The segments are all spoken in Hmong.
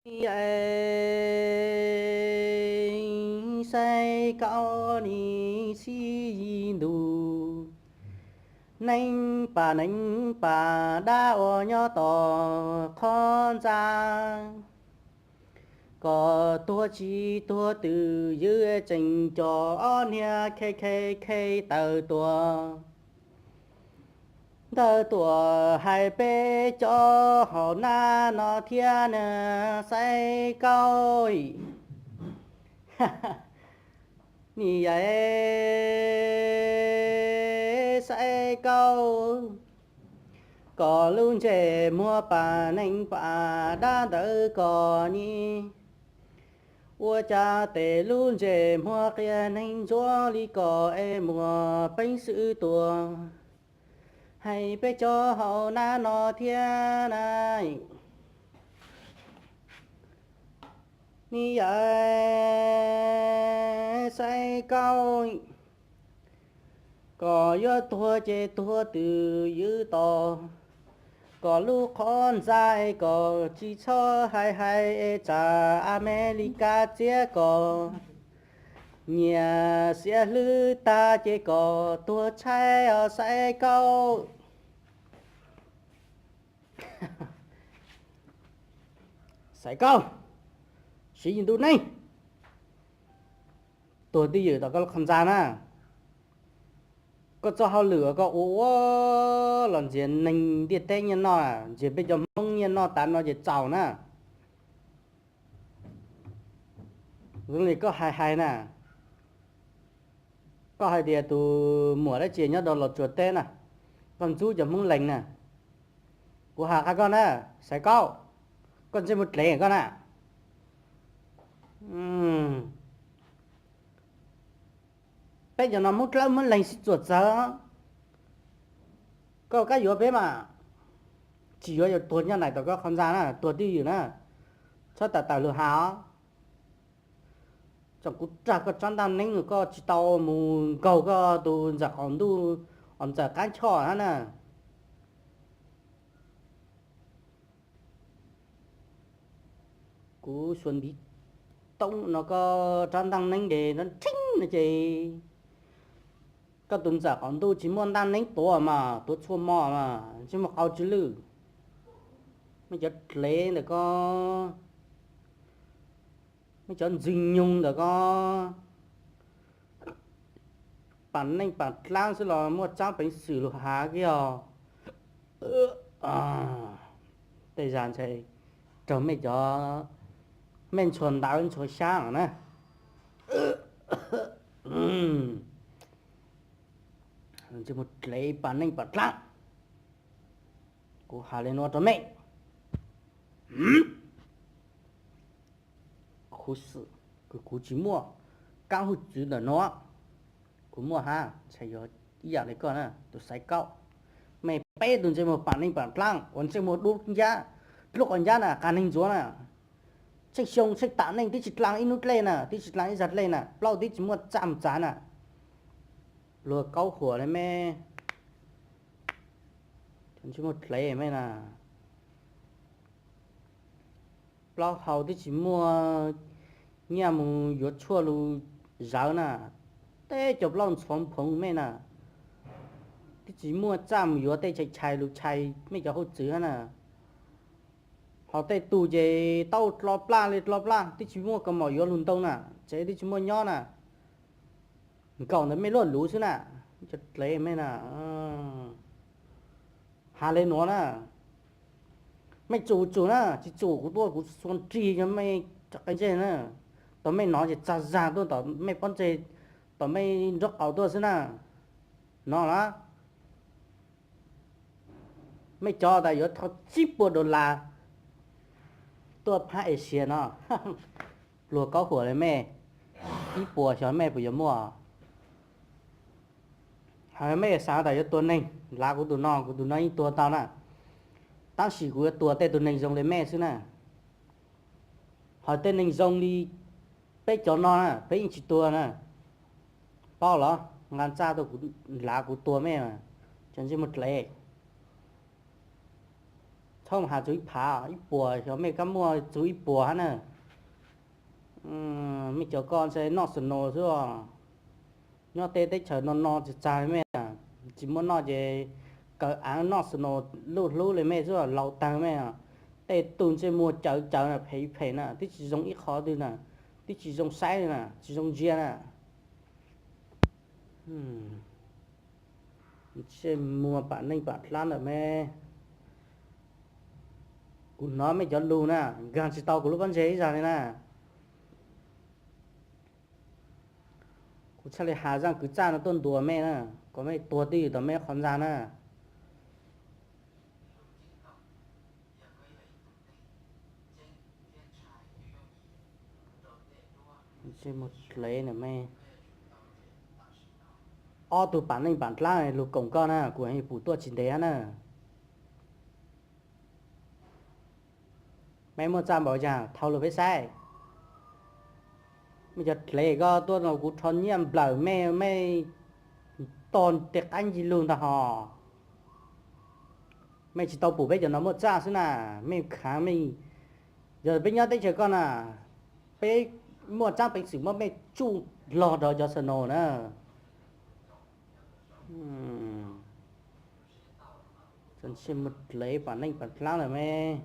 Nis Saib Kaub, nis Xib Yis Ntus, neeb pam neeb pam dab uas nyob tom qhov ntxa, kom tuag tsis tuag twm ywv tseem cov ob niag khe khe khe tawm tuaj. Ntawd tuaj hais peb cov hauv nab no thiab na, Saib Kaub. Nis Saib Kaub, kom lub ntsej muag pam neeg pam dab ntawd kom nis, ua cas tes lub ntsej muag qias neeg ntsuab li kom es muaj peev xwm tuaj hais peb cov hauv nab no thiab na. Nis Saib Kaub, kom yuav tuag ces tuag twm ywv tos, kom lub qhov ntxa es kom tsis txhob hais hais es tsam Amelikas txiav kom, nyias xiam hlwb tag ces kom tuag tshaib os Saib Kaub. Saib Kaub, Xib Yis Ntus neej, tuag twj ywm tom koj lub qhov ntxa na. Koj txoj hauj lwm uas koj ua ua los ntxias neeg ntiaj teb nyiaj noj, ntxias peb cov Hmoob nyiaj noj tas no ces txaus na. Zoo li koj hais hais na, koj hais tias tus muam dab tsi nyob rau Los Tsuas teb na, koj ntxub cov Hmoob Lees na. Kuv hais qhia koj na, Saib Kaub, koj ntsej muag dlev koj na. Peb cov no Hmoob Dlawb Hmoob Lees sib txuam txawv, koj kab yuav peb mas, tsis yuav yuav tuag nyob nraim tom koj qhov ntxa na, tuag twj ywm na, txhob tawm tawm lus has os. Tsoom kuv rag koj tsob ntaj neeb, koj tsis tau mus nkaug koj tus ntxawm qaum ntuj, os ntxawm qab nchoj hab na. Kuv suav ntiv toob no koj rab ntaj neeb ces nrov nrheeb no ces koj tus ntxawm qaum ntuj tsis muaj ntaj neeb tuav mas tuav txhua hmo mas ntsej muag qau tsis lwj. Mej cov dlev ntawm koj, mej cov ntxwg nyoog ntawm koj, pam neej pam dlaab xwb los muaj tsaab peev xwm lug has kiag os. Tej zag ntshe raug mej cov, mej ntshua ntawv ntshua xyab os na. Ntsej muag dlev pam neej pam dlaab, kuv has le nuav rau mej. Khuv xim, kuv tsis muaj kaab hwj txwv ntawm nuav. Kuv muaj hab, ntshai yuav ib yaam le koj na tus Xaiv Kaub. Mej peb tug ntsej muag pam neej pam dlaab uas ntsej muag dub ncab, dlub quas ncab na, qas neeg ntxuav na. Tsheej xyoo tsheej tam neej tib tsi dlaa ib nub dlej na, tib tsi dlaa ib zag dlej na, plaub tib tsi muaj txaj mus txav na. Luag kaub huam le mej, ntsej muag dlev mej na. Plaub hau tib tsi muaj nyiaj mus yuav tshuaj lug zawv na, teb cov plaub ntxhov nphoov mej na. Tib tsi muaj txaj mus yuav tej chais chais lug chais mej cov hauj txwv hab na. Hos tej tug ces tau dlo plaj le dlo plaj, tib tsi muaj kaus mom yuav lug ntoo na, tsev tib tsi muaj nyob na. Nkaum ntawm mej luaj luv xwb na, cov dlev mej na. Has le nuav na, mej tsum tsum na, tsis tsum kuv tuaj kuv xuas nrig rau mej qe ntseg na. Thaum mej nov ces txag zag tuaj tom mej pob ntseg, tom mej nraub qaum tuaj xwb na. Nov lawm. Mej cov tas yuav thau tsib puas dollar tuaj phab Asia no. Luag kaub huam le mej, ib puas xyov mej puas yuav muaj. Hos mej xav tas yuav tua neeg, lav kuv tus no, kuv tus no yeej tua tau na. Tab sis kuv yuav tua tej tug neeg zoo li mej xwb na. Hos tej neeg zoo li peb cov no na, peb yeej tsis tua na. Paub los? Nqa txaj tuaj, lav kuv tua mej, cov ntsej muag dlev. Txhob has txug ib phav, ib puas, xyov mej kab muaj txug ib puas hab na. Mej cov koj ntshe noj snow xwb os. Nyob tej teb chaws no no tsis txag li mej, tsis muaj noj ces kaw aav noj snow luj hlub li mej xwb, laus tag mej. Tej tug ntsej muag cawv cawv na, phem phem na, twb tsis zoo ib qho twg na, twb tsis zoo saib li na, tsis zoo ntsia na. Ntsej muag pam neej pam dlaab ntawm mej. Kuv hnov mej cov lug na, nkaag tsis tau kuv lub pob ntseg ib zag li na. Kuv txhaj le has zaaj kwv txaj no tuaj ntuas mej na, kom mej tuag twj ywm tom mej qhov ntxa na. Ntsej muag dlev na mej. Ob tug pam neej pam dlaab lug koom koj na, kuv pum tuaj tsis ntev na. Mej muaj txaj npaum yag thau lug peb saib. Mej cov dlev koj tuaj no kuv rho nyiaj nplawm mej, mej tog tej qaib ncig lug ntag hos. Mej tsis tau pum peb cov no muaj txaj xwb na, mej khaav mej. Yog peb nyob teb chaws koj na, peb muaj tsaab peev xwm muab mej tsuj log rau cov snow na. Ntsej muag dlev pam neej pam dlaab lawm mej.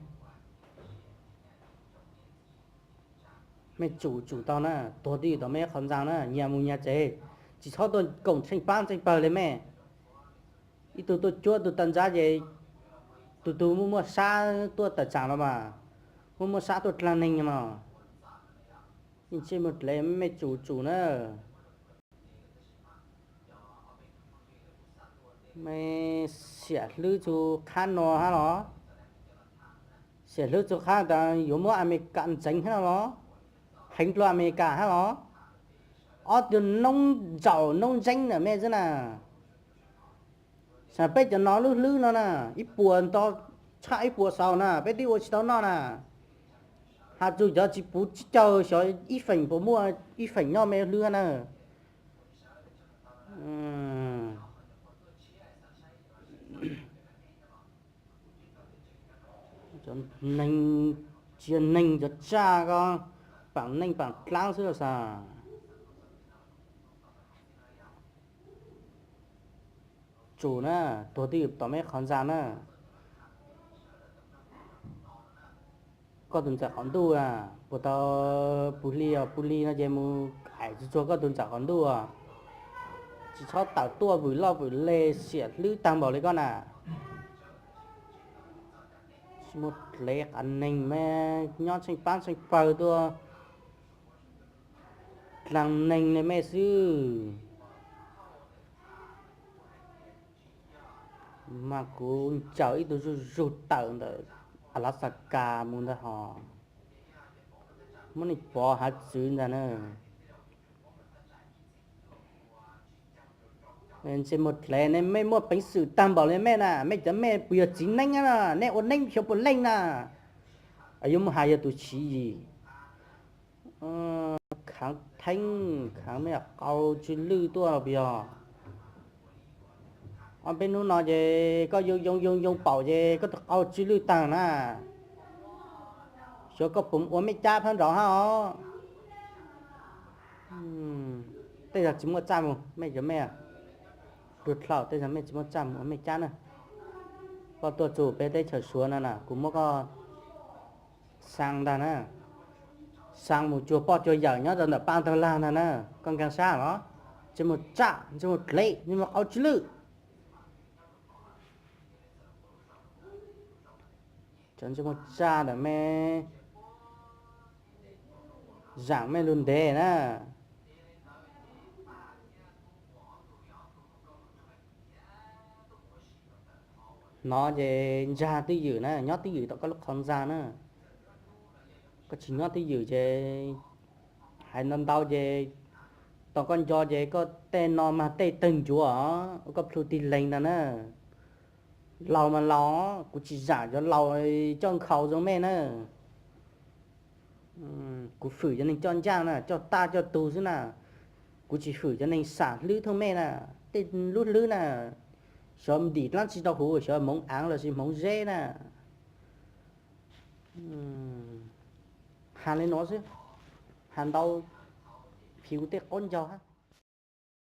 Mej tsum tsum tau na, tuag twj ywm tom mej qhov ntxa na, nyias mus nyias tsev, tsis txhob tuaj koom tsheej paab tsheej pawg li mej. Ib tug tuaj cuab tug tag ntsab ces tug tug muaj muaj sab tuaj tawm tsaam los mas, muaj muaj sab tuaj dlaag neeg mas. Ntsej muag dlev, mej tsum tsum na. Mej xiam hlwb txug qhab no hab los? Xiam hlwb txug qhab tas yuav muab Amelikas ntxeev hab los? Heev dlua Amelikas hab los? Ob tug noob ntsaum noob ntseeb ntawm mej xwb na. Saib peb cov no lub hlwb no na, ib puas nto tshaj ib puas xaus na, peb twb ua tsis tau noj na. Has txug cov tsis puv tsib caug xyov ib feem puas muaj ib feem nyob mej hlwb na. Cov neeg, tsia neeg cov tsaj ko, paam neej paam dlaab xwb los xav. Tsum na, tuag twj ywm tom mej qhov ntxa na. Koj tus ntxhais qhov ntuj na, puas tau pug hli os, pug hli no ces mus aim txug txuag koj tus ntxhais qhov ntuj os. Tsis txhob tawm tuaj vwm loj vwm le, xiam hlwb tag npaum li koj na. Tsis muaj dlev qav neeg, mej nyob tsheej paab tsheej pawg tuaj dlaag neeg li mej xwb. Mas kuv ncaws ib tug zug zug tawm ntawm Alaska mus ntag hos. Muab neeg pov hav txwv ntag na. Ntsej muag dlev ne, mej muaj peev xwm tag npaum li mej na, mej cov mej puas yog txiv neeb na, nej ua neeb xyov puas leej na. Yuav muab has yog tus tswv yim. Khaav theeb, khaav mej qau tsw lwj tuaj los puas yog? Ob peb hnub no ces koj yoo yoo yoo yoo paum ces koj tus qau tsw lwj taag na. Xyov koj puas ua mej cab phab nraud hab os. Tej zag tsis muaj txaj mus, mej cov mej, tug dlhau, tej zag mej tsis muaj txaj mus ua mej cab na. Koj tuaj txug peb teb chaws Suav no na, kuv muab koj xaa ntag na, xaa mus cuag poj cuag yawm nyob rau ntawm paj ntawg lag ntag na. Koj nkaag sab los? Ntsej muag tsaj, ntsej muag dlev, ntsej muag qau tsw lwj. Cov ntsej muag tsaj ntawm mej, zaam mej lug ntev na. Hnov ces ntsag twj ywm na, nyob twj ywm tom koj lub qhov ntxa na. Koj tsis nyob twj ywm ces hais ntau ntau ces tos koj nco ces koj tej no mag tej tawg ncuav os, ua koj plhu tig leeg ntag na. Laus mas laus, kuv tsis zaam cov laus coj nkhaus zoo mej na. Kuv fwm cov neeg coj ncaaj na, coj taj coj tug xwb na. Kuv tsis fwm cov neeg xam hlwb thooj mej na. Tej lub hlwb na, xyov ntim dlaab tsi rau huv, xyov hmoov aav lossis hmoov zeb na. Has li no xwb, has ntau, phim kuv tej qaub ncaug hab.